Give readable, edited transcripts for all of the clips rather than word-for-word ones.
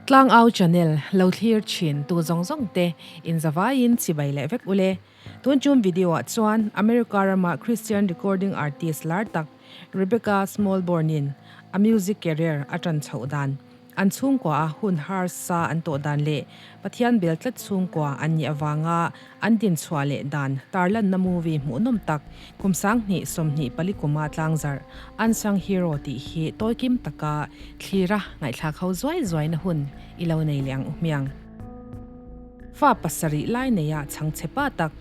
Tlangau channel lo thlir thin tu zawng zawng te in zavaiin chibai leh vek ule. Tun chum video ah chuan America rama Christian recording artist lar tak Rebecca Smallborn in a music career a tan chhoh dan An chhungkua a hun harsa an tawh dan leh Pathian bel tlat chhungkua an nih avanga an dinchhuah leh dan tarlanna movie hmuhnawm tak kum 2024 kuma tlangzarh Unsung Hero tih hi tawikim taka thlira ngaihthlak ho zuai zuaina hun i lo nei leh ang u hmiang. Fa pasarih lai neia chhangchhe pa tak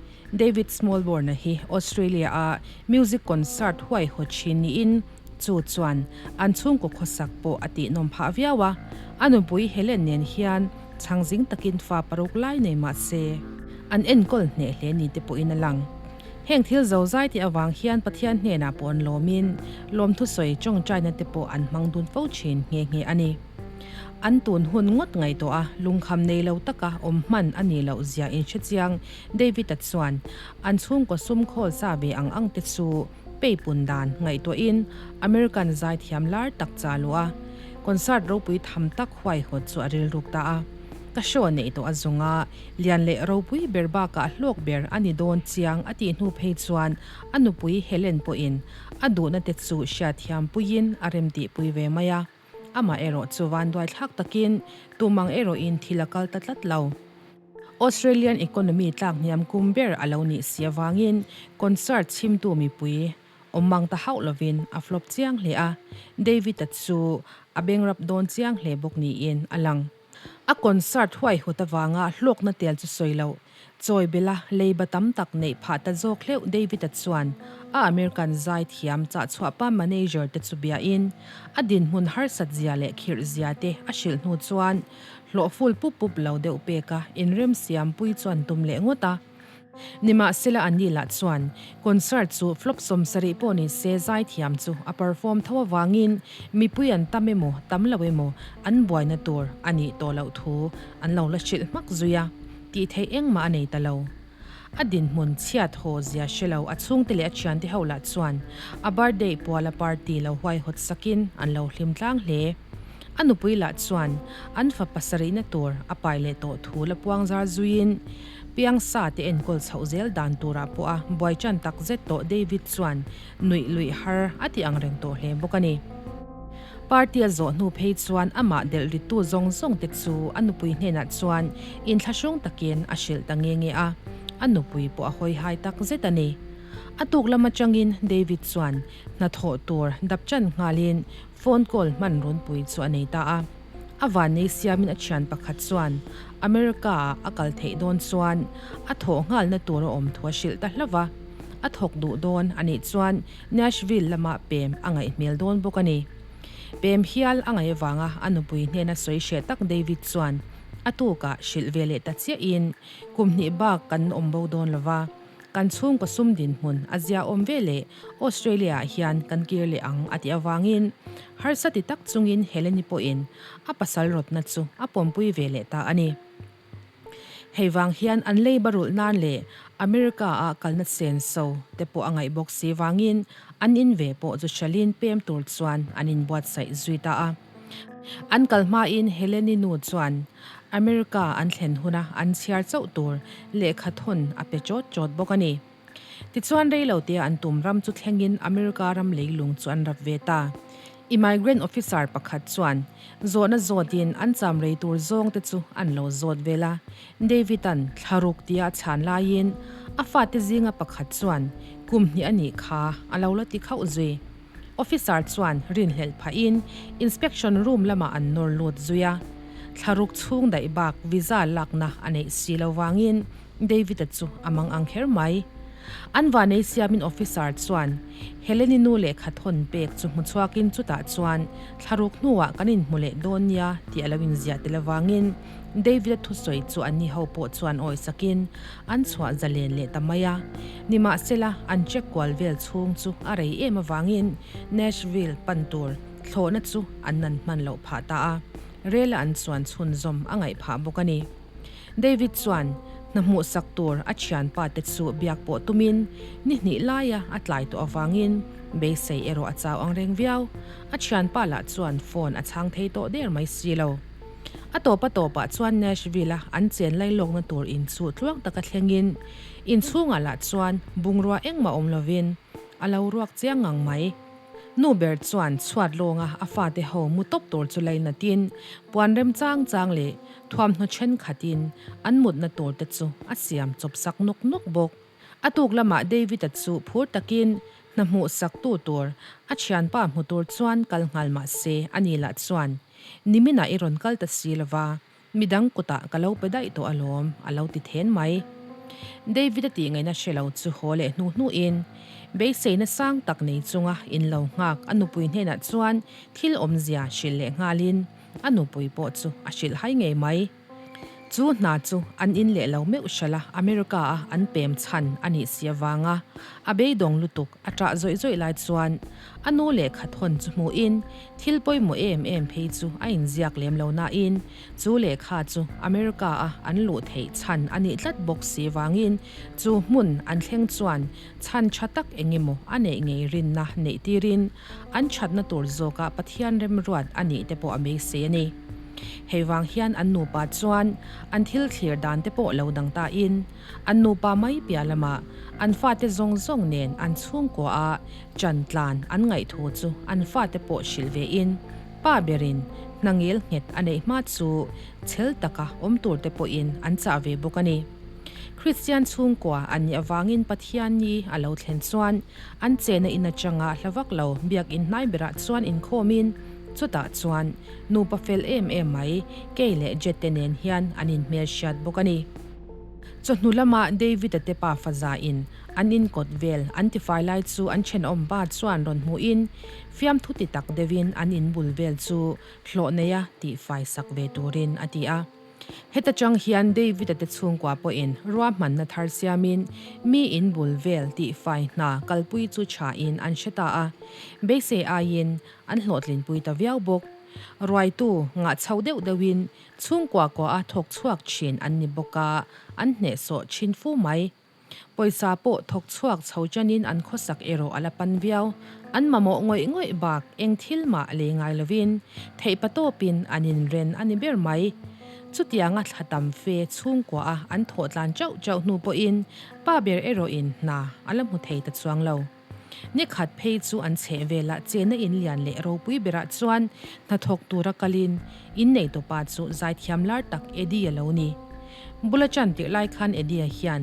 David Smallborn-a hi Australia-a music concert huaihawt thin niin Chu chuan an chhungkaw khawsak pawh a tihnawm phah viau a, a nupui Helen nen hian chhang zing takin fa paruk lai nei mah se, an enkawl hneh hle ni te pawhin a lang. Heng thil zo zai te avang hian Pathian hnenah pawh an lawmin lawmthu sawi tawngtaina te pawh an hmang dun fo thin nghe nghe a ni. An tun hun ngawt ngaihtuah a, lungkham nei lo taka awm hman a nih loh zia inhrechiang David-a chuan an chhungkaw sum khawl sa ve ang ang te chu Peipun dan ngaihtuahin American zaithiam lar tak cha luh a, concert ropui tham tak huaihawt chu a rilruk ta a. Ka show neih tawh a zung a, lian leh ropui ber bakah hlawk ber a ni dawn chiang a tih hnu phei chuan a nupui Helen pawhin a duhna te chu hriatthiam puiin a remtihpui ve mai a. Amah erawh chu vanduaithlak takin tumang erawhin thil a kal ta tlat lo. Australian economy tlak hniam kum ber a lo nih si avangin concert chhimtu mipui awm mang ta hauh lovin a flop chiang hle a, David-a chu a bengrap dawn chiang hle bawk niin a lang. A concert huaihawt avanga hlawkna tel chu sawi loh Chawi bela leiba tam tak neih phah ta zawk hleuh David-a chuan a American zai thiam chahchhuahpa manager te chu biain a dinhmun harsat zia leh khirh zia te a hrilh hnu chuan hlawh ful pup pup lo deuh peka inrem siam pui chuan tum leh ngawt a. Nimahsela a ni lah chuan concert chu flop 70 pawh ni se zai thiam chu a perform tho avangin mipui an tam emaw tam lo emaw an buaina tur a nih tawh loh thu an lo la hrilh hmak zui a. Tih theih engmah a nei ta lo. A dinhmun chhiat haw zia hre lo a chhungte leh a thiante ho lah chuan a birthday puala party lo huaihawt sakin an lo hlim tlang hle. A nupui lah chuan an fa pasarihna tur a pai leh tawh thu la puang zar zuiin piangsa te enkawl chhoh zel dan turah pawh a buai tan tak zet tawh David chuan nuih luih har a ti ang reng tawh hle bawk a ni. Party a zawh hnu phei chuan amah delh rittu zawng zawng te chu a nupui hnenah chuan inthlahrung takin a hrilh ta nge nge a, a nupui pawh a hawi hai tak zet a ni. A tuk lam atangin David chuan hnathawh tur dap chan nghalin phone call hman runpui chu a nei ta a. A vannei siamin a thian pakhat chuan America ah a kal theih dawn chuan a thawh nghalna tur a awm thu a hrilh ta hlauh va, a thawk duh dawn a nih chuan Nashville lama pem a ngaih hmel dawn bawk a ni. Pem hial a ngaih avanga a nupui hnena sawi hreh tak David chuan a tukah hrilh ve leh ta chiahin kum hnih bak kan awm bo dawn lo va, kan chhungkaw sum dinhmun a zia awm ve leh Australia-ah hian kan kir leh ang a tih avangin harsa ti tak chungin Heleni pawhin a pasal rawtna chu a pawmpui ve leh ta a ni. Hei vang hian an leiba rulh nan leh America a kalna senso te pawh a ngaih bawk si vangin an in ve pawh chu hralin pem tur chuan an inbuatsaih zui ta a. An kal hmain Heleni nu chuan America an thlen huna an chhiar chauh tur lehkha thawn a pe chawt chawt bawk a ni. Tichuan reilotea an tum ram chu thlengin America ram leilung chu an rap ve ta. Immigrant officer pakhat chuan zawhna zawtin an cham rei tur zawng te chu an lo zawt vel a, David-a'n thlaruk tia a chhan laiin a fate zinga pakhat chuan kum hnih a nih kha a lo la ti khauh zui. Officer chuan rinhlelh phahin inspection room lamah an nawr lut zui a, thlaruk chhung daih bak visa lakna a neih si lo vangin David-a chu a mang ang kher mai. An vanei siamin officer chuan Heleni nu lehkha thawn pek chu hmu chhuakin chutah chuan thlaruk hnuah kan inhmu leh dawn nia tih a lo inziah tel avangin David-a thusawi chu anni ho pawh chuan awisakin an chhuah zalen leh ta mai a. Nimahsela, an check kual vel chhung chu a rei em avangin Nashville pan tur thlawhna chu an nan hman loh phah ta a, rela an chuan chhunzawm a ngaih phah bawk a ni. David chuan hna hmuhsak tur a thianpa te chu biak pawh tumin ni hnih laia a tlai tawh avangin beisei erawh a chau ang reng viau. A thianpa lah chuan phone a chhang thei tawh der mai si lo. A tawp a tawpah chuan Nashville-a an chen lailawkna tur in chu tluang taka thlengin inchhungah lah chuan bungrua engmah awm lovin a lo ruak chiang ngang mai. Nu ber chuan chhuat lawnga a fate ho mu tawp tur chu lainatin puan rem chang chang leh thuamhnaw thenkhatin an mutna tur te chu a siam chawp sak nawk nawk bawk. A tuk lamah David-a chu phur takin hna hmuh sak tu tur a thianpa hmu tur chuan kal nghal mah se a ni lah chuan niminah i rawn kal ta si lova, midang kutah ka lo pe daih tawh alawm a lo ti then mai. David-a tih ngaihna hre lo chu haw leh hnu hnuin beiseina sang tak nei chunga in lo nghak a nupui hnenah chuan thil awmzia hrilh leh nghalin a nupui pawh chu a hrilh hai ngei mai. Chu hna chu an in leh lo meuh hralh a, America a an pem chhan a nih si avanga a beidawng lutuk a ṭah zawih zawih lai chuan a nu lehkha thawn chu hmuhin thil pawimawh em em phei chu a inziak lem lo nain chu lehkha chu America a an luh theih chhan a nih tlat bawk si vangin chu hmun an thleng chuan chhan ṭha tak engemaw a neih ngei rinna neih tirin an ṭhatna tur zawka Pathian remruat a nih te pawh a beisei a ni. Hei vang hian an nupa chuan an thil thlir dan te pawh lo dang ta in, an nupa mai piah lamah an fate zawng zawng nen an chhungkua a chan tlan an ngaih thu chu an fate pawh hrilh ve in, pa berin hna ngel nghet a neih hma chu chhel taka awm tur te pawhin an chah ve bawk a ni. Kristian chhungkua an nih avangin Pathian ni a lo thlen chuan an chena in atanga hla vak lo biakinn hnai berah chuan inkhawmin chutah chuan Nupa fel em em mai, Kei leh Jet te nen hian an inhmel hriat bawk a ni. Chawhnu lama David-a te pa fazain an inkawt vel an tifai lai chu an thenawm pa chuan rawn hmuhin fiamthu ti tak deuhin an inbul vel chu hlawh neia tihfai sak ve turin a ti a. Heta chang hian David-a te chhungkua pawhin ruahmanna thar siamin mi in bul vel tihfai hna kalpui chu thain an hre ta a, beisei aiin an hlawhtlinpui ta viau bawk. Ruaitu ngah chho deuh deuhin chhungkua kua a thawk chhuak thin an ni bawk a, an hnehsawh thin fu mai. Pawisa pawh thawk chhuak chho chanin an khawsak erawh a la pan viau. An mamawh ngawih ngawih bak eng thil mah lei ngai lovin theihpa tawpin an inren a ni ber mai. Chutianga thla tam fe chhungkua a an thawh tlan chauh chauh hnu pawhin pa ber erawhin hna a la hmu thei ta chuang lo. Ni khat phei chu an chheh velah chena in lian leh ropui berah chuan hnathawk tura kalin innei tawpa chu zaithiam lar tak Eddie a lo ni. Bula chan tirh lai khan Eddie-a hian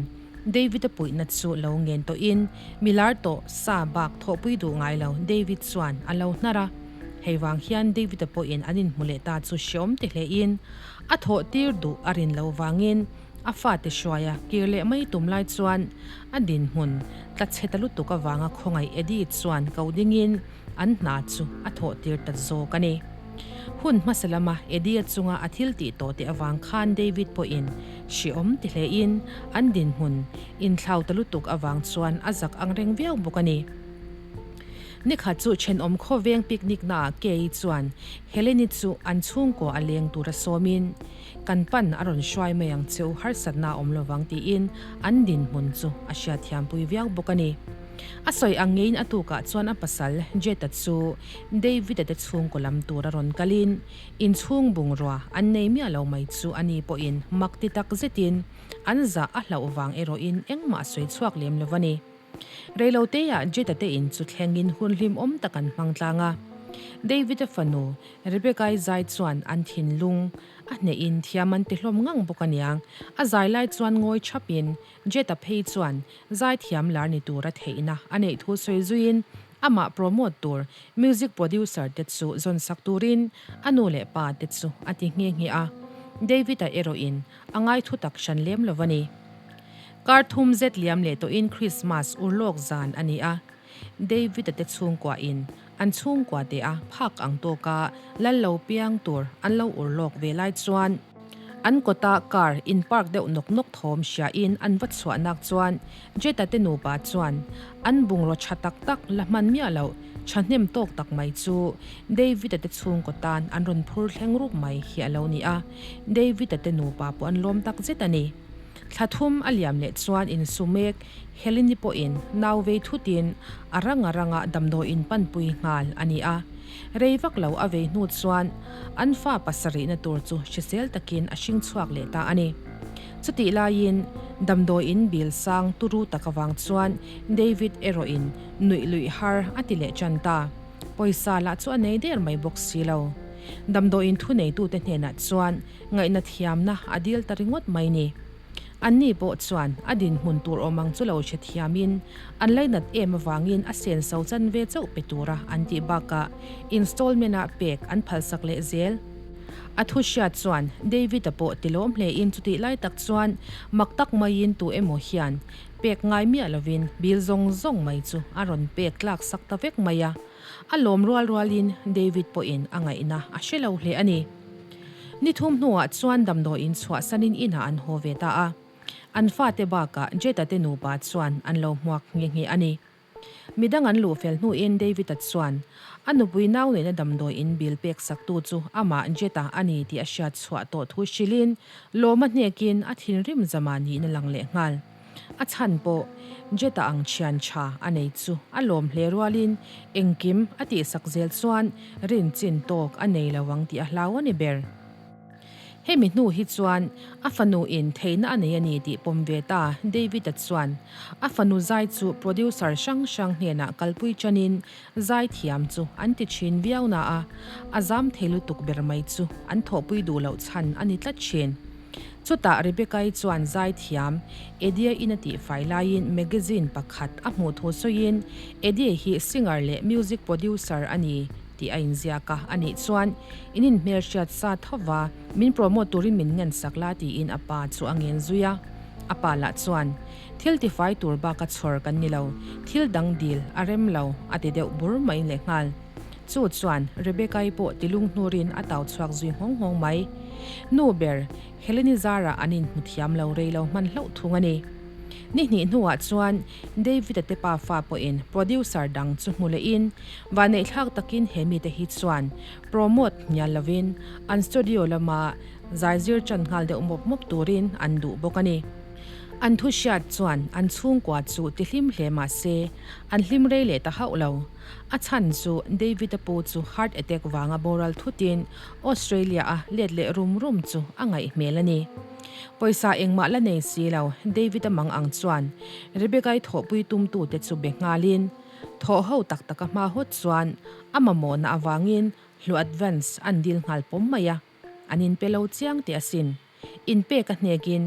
David-a puihna chu lo ngen tawhin mi lar tawh sa bak thawhpui duh ngai lo David chuan a lo hnar a. Hei vang hian David-a pawhin an inhmu leh ta chu hreawm ti hlein a thawh tir duh a rin lo vangin A fate hruaia kir leh mai tum lai chuan a dinhmun tla chhe ta lutuk avanga khawngaih Eddie chuan ko dingin an hna chu a thawh tir ta zawk a ni. Hun hmasa lama Eddie-a chunga a thil tih tawh te avang khan David pawhin hreawm ti hlein an dinhmun inthlau ta lutuk avang chuan a zak ang reng viau bawk a ni. Nikhat chu thenawm khawveng picnic naah Kay chuan Helene-i chu an chhungkaw a leng tura sawmin Kan pan a rawn hruai mai ang che u harsatna a awm lovang tiin an dinhmun chu a hriatthiampui viau bawk a ni. A sawi ang ngeiin a tukah chuan a pasal Jeta chu David-a te chhungkaw lam tur a rawn kalin inchhung bungrua an nei miah lo mai chu a ni pawhin mak ti tak zetin an zah a hlauh vang erawhin engmah a sawi chhuak lem lo a ni. Reiloteah Jeta te in chu thlengin hun hlimawm tak an hmang tlang a. David-a fanu Rebecca-i zai chuan an thinlung a hnehin thiam an ti hlawm ngang bawk aniang. A zai lai chuan ngawi thapin Jeta phei chuan zai thiam lar ni tura theihna a neih thu sawi zuiin amah promote tur music producer te chu zawn sak turin a nu leh pa te chu a ti nghe nghe a. David-a erawhin a ngaithu tak hran lem lo a ni. Kar thum zet liam leh tawhin Christmas urlawk zan a ni a. David-a te chhungkua in an chhungkua te a phak ang tawka lal lo piang tur an lo ur lawk ve lai chuan an kawta car in park deuh nawk nawk thawm hria in an va chhuah nak chuan Jeta te nupa chuan an bungraw tha tak tak la hman miah loh thahnem tawk tak mai chu David-a te chhungkaw tan an rawn phur thleng rup mai hi a lo ni a, David-a te nupa pawh an lawm tak zet a ni. Thla thum a liam leh chuan insumek Helene-i pawhin nau vei thutin a ranga ranga damdawiin panpui nghal a ni a. Rei vak lo a vei hnu chuan an fa pasarihna tur chu hrisel takin a hring chhuak leh ta a ni. Chutih laiin damdawiin bil sang turu tak avang chuan David erawhin nuih luih har a ti leh tan ta. Pawisa lah chu a nei der mai bawk si lo. Damdawiin thuneitute hnenah chuan ngaihna thiamna a dil ta ringawt mai ni. Anni pawh chuan a dinhmun tur awm ang chu lo hre thiamin an lainat em avangin a senso chanve chauh pe tura an tih bakah installment-a pek an phalsak leh zel. A thu hriat chuan David-a pawh tilawm hlein chutih lai tak chuan mak tak maiin tu emaw hian pek ngai miah lovin bill zawng zawng mai chu a rawn pek tlak sak ta vek mai a. A lawm rual rualin David pawhin a ngaihna a hre lo hle a ni. Ni thum hnuah chuan damdawiin chhuahsanin inah an haw ve ta a. An fate bakah Jeta te nupa chuan an lo hmuak nghe nghe a ni. Midang an luh fel hnuin David-a chuan a nupui nau nena damdawiin bill pek saktu chu amah Jeta a ni tih a hriat chhuah tawh thu hrilhin lawm a hnekin a thinrim zama niin a lang leh nghal. A chhan pawh Jeta ang thian tha a nei chu a lawm hle rualin engkim a tihsak zel chuan rin chin tawk a nei lo ang tih a hlau a ni ber. Hemi hnu hi chuan a fanu in theihna a nei a ni tih pawm ve ta David-a chuan a fanu zai chu producer hrang hrang hnenah kalpui chanin zai thiam chu an ti thin viau na a, a zam thei lutuk ber mai chu an thawhpui duh loh chhan a ni tlat thin. Chutah Rebecca-i chuan zai thiam Eddie in a tihfai laiin magazine pakhat a hmuh thu sawiin Eddie hi singer leh music producer a ni tih a inziak a, anih chuan in inhmelhriat sa tho va, min promote turin min ngensak la tiin a pa chu a ngen zui a. A pa lah chuan, Thil tifai tur baka chhawr kan ni lo, thil dang dil a rem lo a ti deuh bur mai lehnghal. Chu chuan Rebecca-i pawh tilung hnurin a tau chhuak zui nghawng nghawng mai. Nu ber, Helene-i zarah an inhmu thiam lo rei lo hman hlauh thung a ni. Ni hnih hnuah chuan David-a te pa fa pawhin producer dang chu hmu lehin, vanneihthlak takin he mite hi chuan promote hnial lovin an studio lama zaizir ṭan nghal deuh mawp mawp turin an duh bawk a ni. An thu hriat chuan an chhungkua chu tihlim hle mah se, an hlim rei leh ta hauh lo. A chhan chu David-a pu chu heart attack vanga boral thutin Australia-a let leh rum rum chu a ngaih hmel a ni. Pawisa engmah la nei si lo, David-a mang ang chuan Rebecca-i thawhpui tumtute chu be nghalin thawh ho tak taka hma hawt chuan a mamawhna avangin hlu advance an dil nghal pawm mai a, an inpe lo chiang teh asin. Inpek a hnekin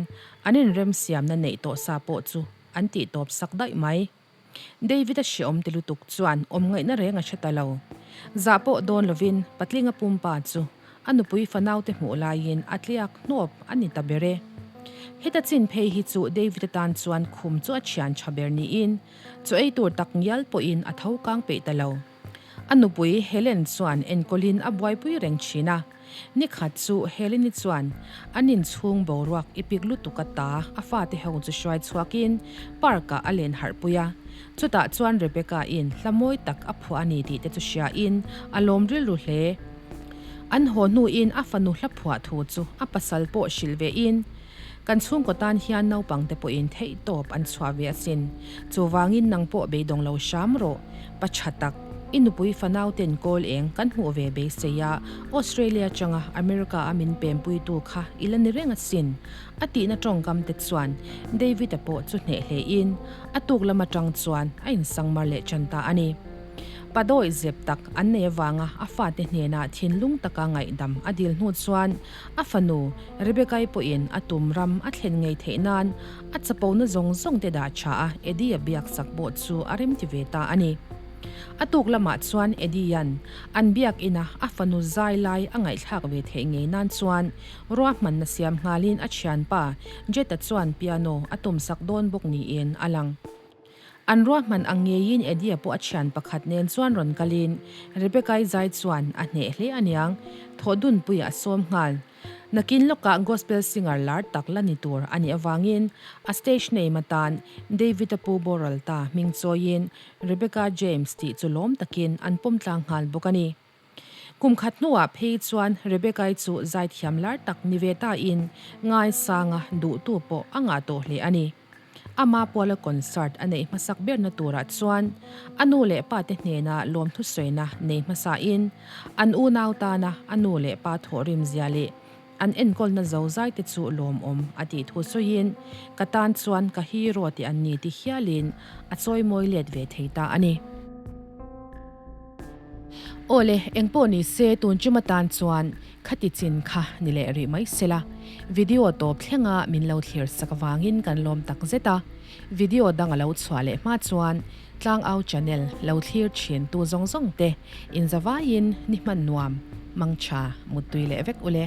an inremsiamna neih tawh sa pawh chu an tihtawp sak daih mai. David-a hreawm ti lutuk chuan awm ngaihna reng a hre ta lo. Zah pawh dawn lovin patlinga pumpa chu a nupui fanaute hmuh laiin a tliak hnawp a ni ta ber e. Heta chin phei hi chu David-a tan chuan khum chu a thian tha ber niin chaw ei tur tak ngial pawhin a tho kang peih ta lo. A nupui Helen chuan enkawlin a buaipui reng thin a. Ni khat chu Helene-i chuan an inchhung boruak i pik lutuk a ta a fate ho chu hruai chhuakin park-ah a len harhpui a. Chutah chuan Rebecca-in hla mawi tak a phuah a ni tih te chu hriain a lawm rilru hle. An haw hnuin a fanu hla phuah thu chu a pasal pawh hrilh vein, Kan chhungkaw tan hian naupangte pawhin theihtawp an chhuah ve asin. Chuvangin nang pawh beidawng lo hram rawh. Pa tha tak, i nupui fanau ten kawl eng kan hmuh ve beisei a, Australia atanga America a min pempuitu kha i la ni reng asin, a tihna tawngkam te chuan David-a pawh chu hneh hlein a tuk lam atang chuan a insangmar leh tan ta a ni. Pa dawih zep tak an nei avanga a fate hnenah thinlung taka ngaihdam a dil hnu chuan a fanu Rebecca-i pawhin a tum ram a thlen ngei theih nan a chapona zawng zawng te dah tha a Eddie-a biak sak pawh chu a remti ve ta a ni. A tuk lamah chuan Eddie-a'n an biak ina a fanu zai lai a ngaihthlak ve theih ngei nan chuan ruahmanna siam nghalin a thianpa Jet-a chuan piano a tum sak dawn bawk niin a lang. An ruahman ang ngeiin Eddie-a pawh a thian pakhat nen chuan rawn kalin Rebecca-i zai chuan a hneh hle aniang, thawh dunpuiah a sawm nghal. Nakin lawkah gospel singer lar tak la ni tur a nih avangin a stage name atan David-a pu boral ta hming chawiin Rebecca James tih chu lawm takin an pawm tlang nghal bawk a ni. Kum khat hnuah phei chuan Rebecca-i chu zaithiam lar tak ni ve tain ngaisanga duhtu pawh a ngah tawh hle a ni. Ama puala concert a neih hmasak berna turah chuan a nu leh pa te hnena lawmthu sawina nei hmasain an unau tana a nu leh pa thawhrim zia leh an enkawlna zozai te chu lawmawm a tih thu sawiin ka tan chuan ka hero tih an ni ti hialin a chawimawi let ve thei ta a ni. Awle, engpawh ni se tun chuma tan chuan khati chin kha ni leh rih mai sela. Video tawp thlenga min lo thlir sak avangin kan lawm tak zet a. Video dang a lo chhuah leh hma chuan Tlangau channel lo thlir thin tu zawng zawng te inzavaiin ni hman nuam, mangtha, muttui leh vek ule.